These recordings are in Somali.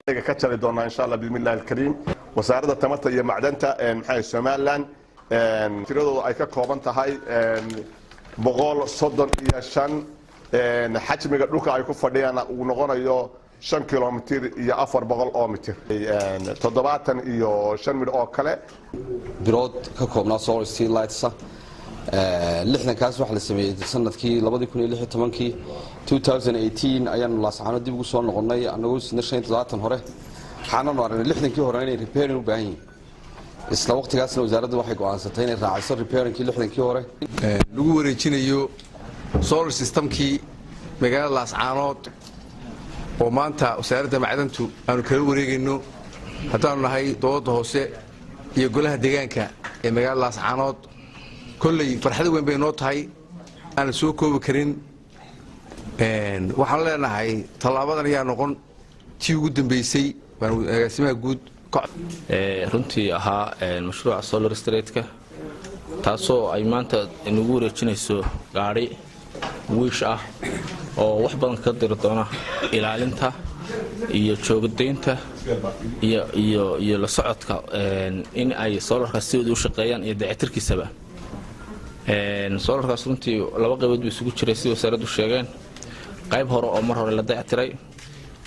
Ka jari doonaa, insha Allah, bismillahi alkariim. Wasaaradda Tamarta iyo Macdanta maxay Somaliland tiradooda ay ka kooban tahay 135, xajmiga dhulka ay ku fadhiyaan uu noqonayo 5 kilomitir iyo 400 oo mitir, 75 midh oo kale. Birood ka koobnaa solar street lights, 60kaas waxaa la sameeyey sanadkii 2016-kii. 2018 ayaanu Laascaano dib ugu soo noqonnay annagoo sidna 75 hore. Waxaananu aragnay 60kii hore inay repairing u baahan yihin. Isla waqtigaasna wasaaradda waxay go'aansatay inay raaciso repairingkii 60kii hore. Lagu wareejinayo solar systemkii magaalada Laascaanood oo maanta Wasaaradda Macdantu aanu kala wareegayno, haddaanu nahay dowladda hoose iyo golaha deegaanka ee magaalada Laascaanood. Kolley farxad weyn bay noo tahay aanan soo koobi karin. Waxaanu leenahay tallaabadan ayaa noqon tii ugu dambaysay. Baan agaasimaha guud. Runtii ahaa mashruuca solar streetka, taasoo ay maanta nagu wareejinayso gaadhi wiish ah oo wax badan ka diri doona ilaalinta iyo joogadaynta iyo la socodka in ay solarkaas sidooda u shaqeeyaan iyo dayactirkiisaba. Solarkaas runtii laba qaybood buu isugu jiray, sida wasaaraddu sheegeen: qayb hore oo mar hore la dayactiray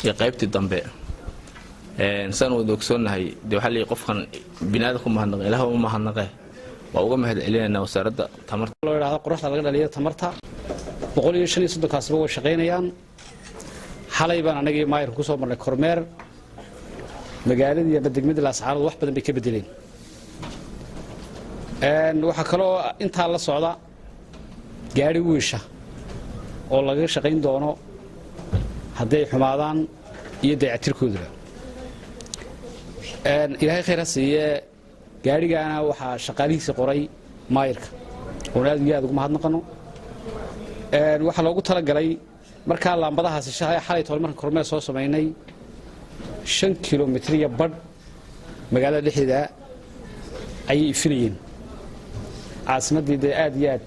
iyo qaybtii dambe. Saan wada ogsoonnahay dee, waxaa leeyahy qofkan biniaadamku mahadnaqe, Ilaah uma mahadnaqe. Waa uga mahad celinaynaa Wasaaradda Tamarta. Loo yidhahdo qoraxda laga dhaliyo tamarta, 135kaasiba way shaqaynayaan. Xalay baan anagii maayirka ku soo marnay kormeer magaaladii ama degmadii Laascaanood. Wax badan bay ka bedeleen. Waxaa kaloo intaa la socda gaadhi wiisha oo lagaga shaqayn doono hadday xumaadaan iyo dayactirkoodaba. Ilaahay khayr ha siiye. Gaadhigaana waxaa shaqaalihiisa qoray maayirka, oon aad iyo aad ugu mahadnaqano. Waxaa loogu talagalay markaa laambadahaasi. Xalay toole markaan kormeer soo samaynay, 5 kilomitir iyo badh magaalada dhexdeeda ayay ifinayeen. Caasimaddii dee aad iyo aad